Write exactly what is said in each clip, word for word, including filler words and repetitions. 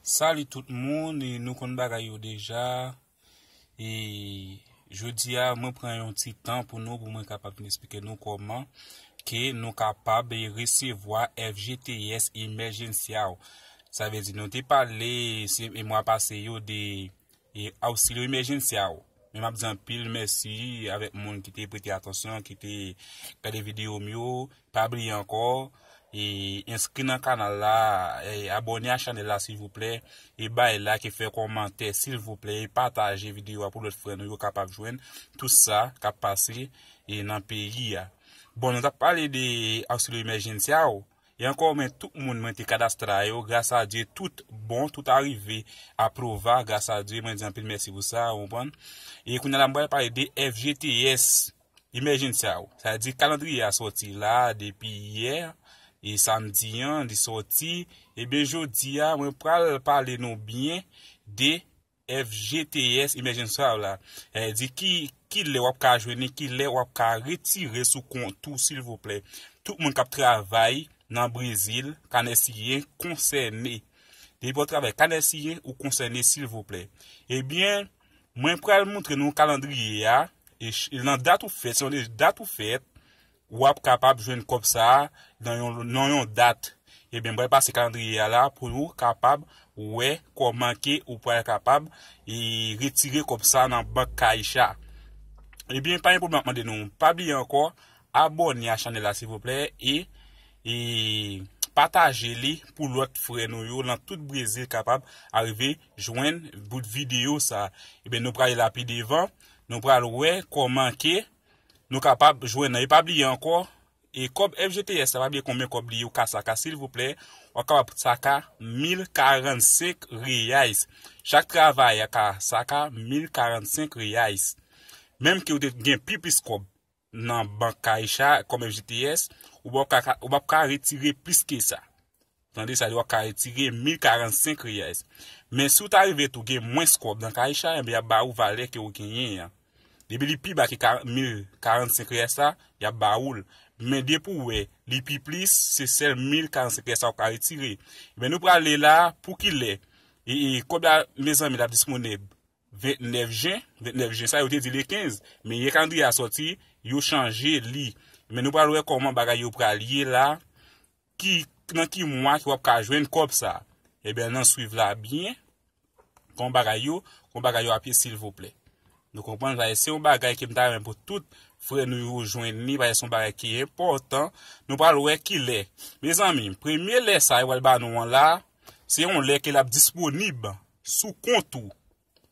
Salut tout moun, e nou konn bagay yo deja. E jodi a, mwen pran yon ti tan pou nou, pou mwen kapab vin eksplike nou kòman ke nou kapab, e, resevwa F G T S Emergencial. Sa vle di, nou te pale, se, e, mwa pase yo de, e, Auxílio Emergencial. Men m ap di anpil mèsi avèk moun ki te prete atansyon, ki te gade videyo m yo. Pa bliye ankò, e, enskri nan kanal la, e, abòne a chanèl la, silvouplè, e bay like, e fè kòmantè, silvouplè, e pataje videyo a pou lòt frè nou yo kapab jwenn tout sa k ap pase, e, nan peyi a. Bon, nou t ap pale de Auxílio Emergencial, e ankò, men tout moun mwen te kadastre yo, gras a Dye, tout bon, tout arive, aprova, gras a Dye, mwen di anpil mèsi pou sa, ou konprann? E kounye a la, mwen pral pale de F G T S, Emergencial. Sa vle di kalandriye a sòti la depi yè, e samdi an, li sòti. Ebyen, jodi a, mwen pral pale nou byen de F G T S Emergencial la. Sa vle di ki, ki lè w ap ka jwenn li, ki lè w ap ka retire sou kont ou, silvouplè. Tout moun k ap travay nan Brezil, kanè siyen konsène. Depi w ap travay kanè siyen, ou konsène, silvouplè. Ebyen, mwen pral montre nou kalandriye a, e ch-, e nan dat ou fèt, se yon dat ou fèt, w ap kapab jwenn kòb sa a nan yon, nan yon dat. Ebyen, mwen pral pase kalandriye a la pou nou kapab wè kòman ke ou pral kapab, e, retire kòb sa a nan bank Caixa. Ebyen, pa gen pwoblèm, m ap mande nou, pa bliye ankò, abòne a chanèl la, silvouplè, e, e pataje li pou lòt frè nou yo nan tout Brezil kapab arive jwenn bout videyo sa. Ebyen, nou pral la pi devan, nou pral wè kòman ke nou kapab jwenn nan. E pa bliye ankò, e kòb F G T S la, pa bliye konbyen kòb li ye, ou ka saka, silvouplè, w ap kapab saka mil karannsenk reais. Chak travayè ka saka mil karannsenk reais. Menm ke ou te gen pi plis kòb nan bank Caixa, kòm F G T S, ou p ap ka, ou p ap ka retire plis ke sa. Tande sa, w ap ka retire mil karannsenk reais. Men si w ta rive tou gen mwens kòb nan Caixa, enben, y ap ba ou valè ke w genyen an. Depi li pi ba ke ka-, mil karannsenk reais la, y ap ba ou l. Men depi w wè li pi plis, se sèl mil karannsenk reais la w ka retire. Men nou prale la, pou ki lè? E, e kòb la, mezanmi, l ap disponib vennèf jen, vennèf jen sa, yo te di le kenz, men yè kalandriye a sòti, yo chanje li. Men nou pral wè kòman bagay yo pral ye la, ki, nan ki mwa ke w ap ka jwenn kòb sa. Ebyen, n ann swiv la byen, kòman bagay yo, kòman bagay yo ap ye, silvouplè. Nou konprann, sa se yon bagay ke m ta renmen pou tout frè nou yo jwenn li, paske se yon bagay ki enpòtan. Nou pral wè ki lè. Mezanmi, premye lè sa yo pral ba nou an la, se yon lè ke l ap disponib sou kont ou.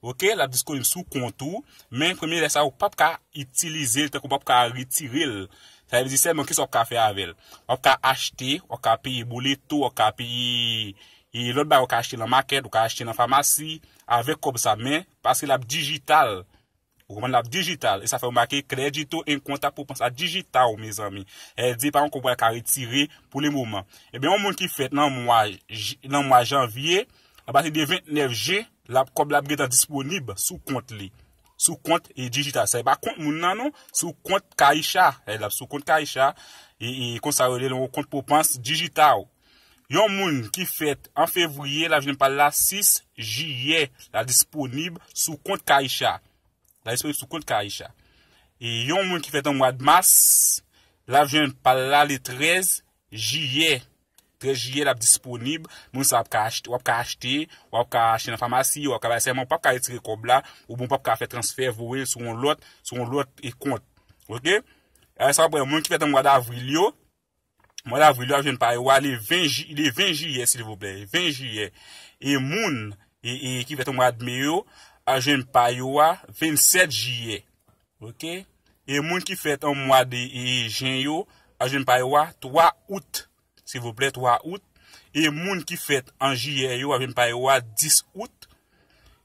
Oke, l ap disponib sou kont ou, men premye lè sa, ou p ap ka itilize l, tankou w p ap ka retire l. Sa vle di sèlman kisa w ap ka fè avè l. W ap ka achte, w ap ka peye boleto, w ap ka peye, e, lòt bagay, w ka achte nan makèt, w ka achte nan famasi, avèk kòb sa, men, paske l ap dijital. Ou konprann, l ap dijital. E sa fè w make crédito em conta poupança digital, mezanmi. Sa vle di, pa yon kòb w pral ka retire pou le moman. Ebyen, yon moun ki fèt nan mwa j-, nan mwa janvye, apati de vennèf jen, l ap, kòb la ap gentan disponib sou kont li. Sou kont, e, dijital. Sa e pa kont moun nan, non. Sou kont Caixa. E, l ap sou kont Caixa. E, e konsa yo rele yon kont poupança digital. Yon moun ki fèt an fevriye, l ap jwenn pa l la sis jiyè. L ap disponib sou kont Caixa. L ap disponib sou kont Caixa. E yon moun ki fèt an mwa mas, l ap jwenn pa l la le trèz jiyè. Trèz jiyè, l ap disponib. Moun sa ap ka achte, w ap ka achte, w ap ka achte nan famasi, w ap ka bay sèlman, w p ap ka retire kòb la, oubyen w p ap ka fè transfè, voye l sou yon lòt, sou yon lòt, e, kont. Oke? E sa, apre, moun ki fèt an mwa davril yo, mwa davril yo ap jwenn pa yo a le ven ji-, le ven jiyè, silvouplè. Ven jiyè. E moun, e, e, ki fèt an mwa me yo, ap jwenn pa yo a vennsèt jiyè. Oke? E moun ki fèt an mwa de, e, jen yo, ap jwenn pa yo a twa out. Silvouplè, twa out. E moun ki fèt an jiyè yo, ap jwenn pa yo a dis out.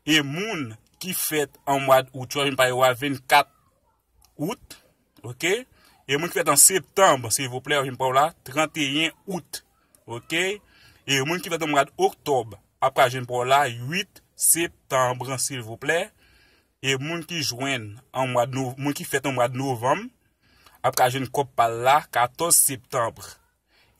E moun ki fèt an mwa out yo, ap jwenn pa yo a vennkat out. Oke? E moun ki fèt an septanm, silvouplè, ap jwenn pa yo la tranteyen out. Oke? E moun ki fèt an mwa oktòb, ap ka jwenn pa yo la uit septanm, silvouplè. E moun ki jwenn an mwa nov-, moun ki fèt an mwa novanm, ap ka jwenn kòb pa l la katòz septanm.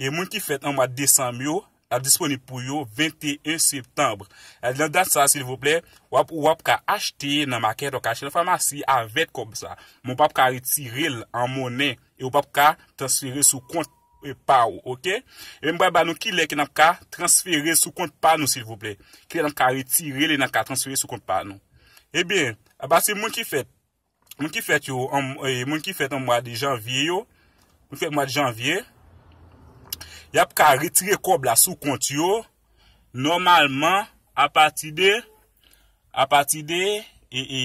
E moun ki fèt an mwa desanm yo, ap disponib pou yo venteyen septanm. Nan dat sa, silvouplè, w ap, w ap ka achte nan makèt, w ap ka achte nan famasi avèk kòb sa. Men w p ap ka retire l an monnen e w p ap ka transfere sou kont e pa w, oke? E m pral ba nou kilè ke n ap ka transfere sou kont pa nou, silvouplè. Kilè n ap ka retire li, n ap ka transfere sou kont pa nou. Ebyen, apati moun ki fèt, moun ki fèt yo, an, e, moun ki fèt an mwa de janvye yo, moun ki fèt mwa de janvye, y ap ka retire kòb la sou kont yo, nòmalman, apati de, apati de, e, e,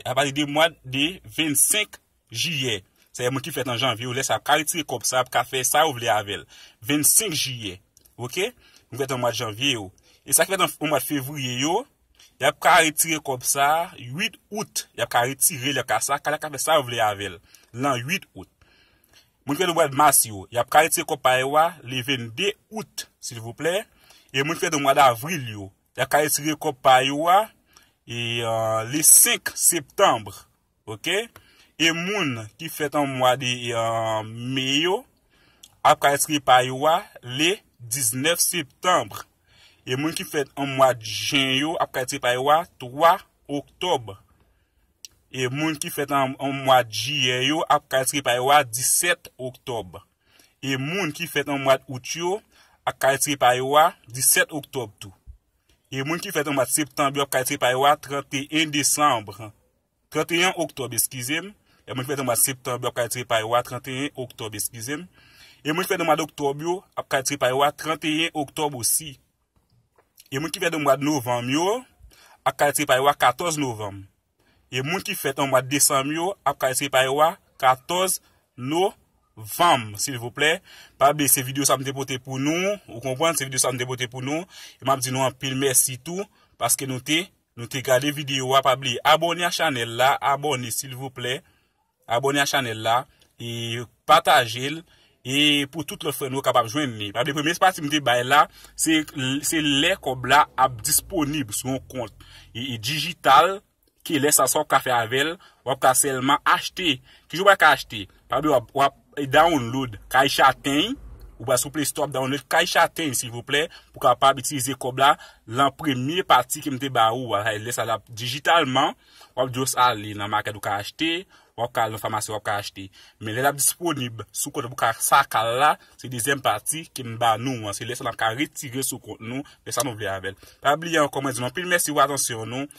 apati de mwa de vennsenk jiyè. Sètadi moun ki fèt an janvye yo, lè sa ap ka retire kòb sa, ap ka fè sa yo vle avè l. Vennsenk jiyè. Oke? Moun ki fèt an mwa de janvye yo. E sa ki fèt an, an mwa de fevriye yo, y ap ka retire kòb sa uit out. Y ap ka retire l, y ap ka sa, y ap ka fè sa yo vle avè l. Nan uit out. Moun ki fèt an mwa de mas yo, y ap ka retire kòb pa yo a le vennde out, silvouplè. E moun ki fèt an mwa davril yo, y ap ka retire kòb pa yo a e, euh, le senk septanm. Oke? E moun ki fèt an mwa de, e, me yo ap ka retire pa yo a le diznèf septanm. E moun ki fèt an mwa jen yo ap ka retire pa yo a twa oktòb. E moun ki fèt an, an mwa jiyè yo ap ka retire pa yo a disèt oktòb. E moun ki fèt an mwa out yo ap ka retire pa yo a disèt oktòb tou. E moun ki fèt an mwa septanm yo ap ka retire pa yo a tranteyen desanm. Tranteyen oktòb, eskize m. E moun ki fèt an mwa septanm yo ap ka retire pa yo a tranteyen oktòb, eskize m. E moun ki fèt an mwa oktòb yo ap ka retire pa yo a tranteyen oktòb osi. E moun ki fèt an mwa novanm yo ap ka retire pa yo a katòz novanm. E moun ki fèt an mwa desanm yo ap ka retire pa yo a katòz novanm, silvouplè. Pa bliye se videyo sa m te pote pou nou, ou konprann, se videyo sa m te pote pou nou. E m ap di nou anpil mèsi tou, paske nou te, nou te gade videyo a. Pa bliye abòne a chanèl la, abòne silvouplè. Abòne a chanèl la, e pataje l, e pou tout lòt frè nou yo kapab jwenn li. Pa bliye premye pati m te bay la, se, se lè kòb la ap disponib sou yon kont e, e dijital, ke lè sa, sa w ap ka fè avè l, w ap ka sèlman achte. Kijan w ap ka achte? Pa bliye w ap, w ap download Kay Chateny, ou pral sou Play Store, w ap download Kay Chateny, silvouplè, pou w kapab itilize kòb la, nan premye pati ke m te ba ou a. Lè sa l ap dijitalman, w ap just ale nan makèt ou ka achte, w ap ka al nan famasi w ap ka achte. Men lè l ap disponib sou kont pou ka sa kal la, se dezyèm pati ke m ba nou an. Se lè sa n ap ka retire sou kont nou, fè sa nou vle avè l. Pa bliye ankò, mwen di nou anpil mèsi pou atansyon nou.